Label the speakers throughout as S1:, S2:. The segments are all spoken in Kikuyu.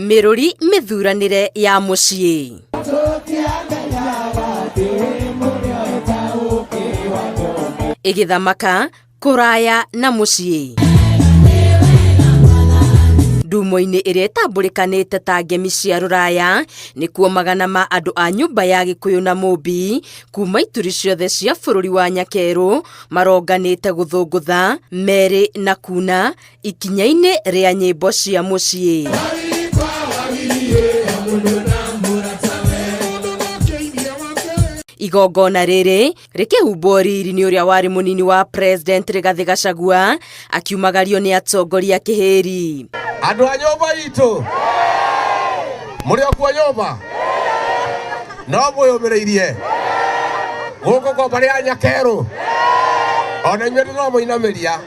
S1: Mĩrũri mĩthuranĩre ya mũciĩ. Ĩgĩthamaka kũraya na mũciĩ. Ndumo-inĩ ĩrĩa ĩtambũrĩkanĩte ta ngemi cia rũraya nĩkuo magana ma andũ a nyũmba ya Gĩkũyũ na Mũmbi kuma ituri ciothe cia bũrũri wa Nyakerũ maronganĩte gũthũngũtha merĩ na kuna ikinya-inĩ rĩa nyĩmbo cia mũciĩ. Igongona rĩrĩ rĩkĩhumbwo riri nĩ ũrĩa warĩ mũnini wa President Rigathĩ Gachagua akiumagario nĩ atongoria kĩhĩri.
S2: Andũ a nyũmba itũ mũrĩ o kuo nyũmba no mwĩyũmĩrĩirie gũkũ kwa mbarĩ ya Nyakerũ ona inyuĩ ndĩramũinamĩria.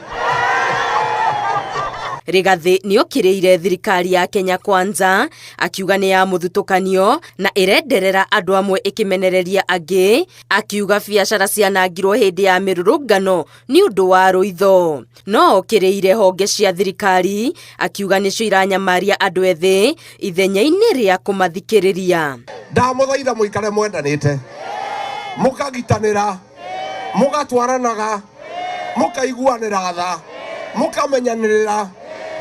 S1: Rigathĩ nĩokĩrĩire thirikari ya Kenya Kwanza akiuga nĩ ya mũthutũkanio na ĩrenderera andũ amwe ĩkĩmenereria angĩ, akiuga biacara cianangirwo hĩndĩ ya mĩrũrũngano nĩ ũndũ wa rũitho. No okĩrĩire honge cia thirikari akiuga nĩcio iranyamaria andũ ethĩ ithenya-inĩ rĩa kũmathikĩrĩria.
S2: Ndamũthaitha mũikare mwendanĩte, mũkagitanĩra, mũgatwaranaga, mũkaiguanĩra tha, mũkamenyanĩrĩra,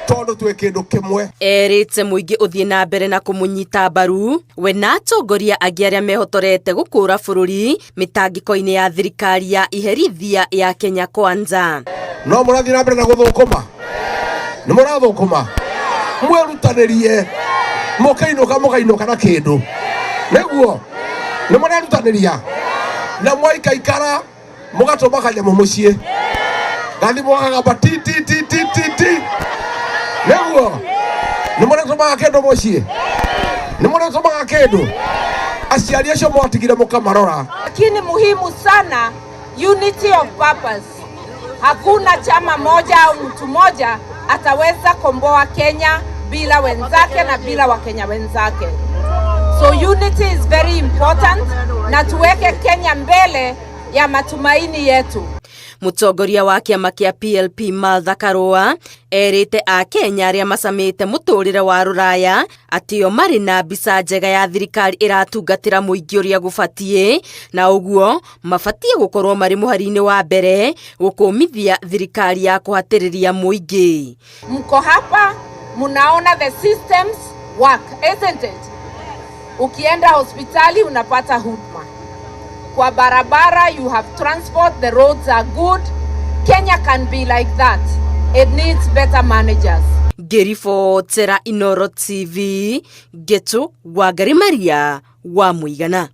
S2: tondũ twĩ kĩndũ kĩmwe.
S1: Erĩte mũingĩ ũthiĩ na mbere na kũmũnyita mbaru we na atongoria angĩ arĩa mehotorete gũkũra bũrũri mĩtangĩko-inĩ ya thirikari ya iherithia ya Kenya Kwanza.
S2: No mũrathiĩ na mbere na gũthũkũma, nĩ mũrathũkũma, mwĩrutanĩrie, mũkĩinũka mũkainũka na kĩndũ, nĩguo nĩ mũrerutanĩria na mwaikaikara mũgatũma kanyamũ mũciĩ gathimũ gakagamba ti ti ti ti ti ti, nĩguo nĩ mũrĩtũmaga kĩndũ mũciĩ, nĩ mũrĩtũmaga kĩndũ aciari acio mwatigire mũkamarora.
S3: Lakini muhimu sana unity of purpose. Hakuna chama moja au mtu moja ataweza komboa Kenya bila wenzake na bila Wakenya wenzake. So unity is very important, na tuweke Kenya mbele ya matumaini yetu.
S1: Mũtongoria wa kĩama kĩa PLP Martha Karũa erĩte Akenya arĩa macamĩte mũtũrĩre wa rũraya atĩ o marĩ na mbica njega ya thirikari ĩratungatĩra mũingĩ ũrĩa gũbatiĩ, na ũguo mabatiĩ gũkorwo marĩ mũhari-inĩ wa mbere gũkũmithia thirikari ya kũhatĩrĩria mũingĩ.
S3: Mko hapa mnaona the systems work, isn't it? Ukienda hospitali unapata huduma. Kwa barabara you have transport, the roads are good. Kenya can be like that. It needs better managers.
S1: Ngĩribotera Inooro TV, Ngetu Wangari Maria wa Mũigana.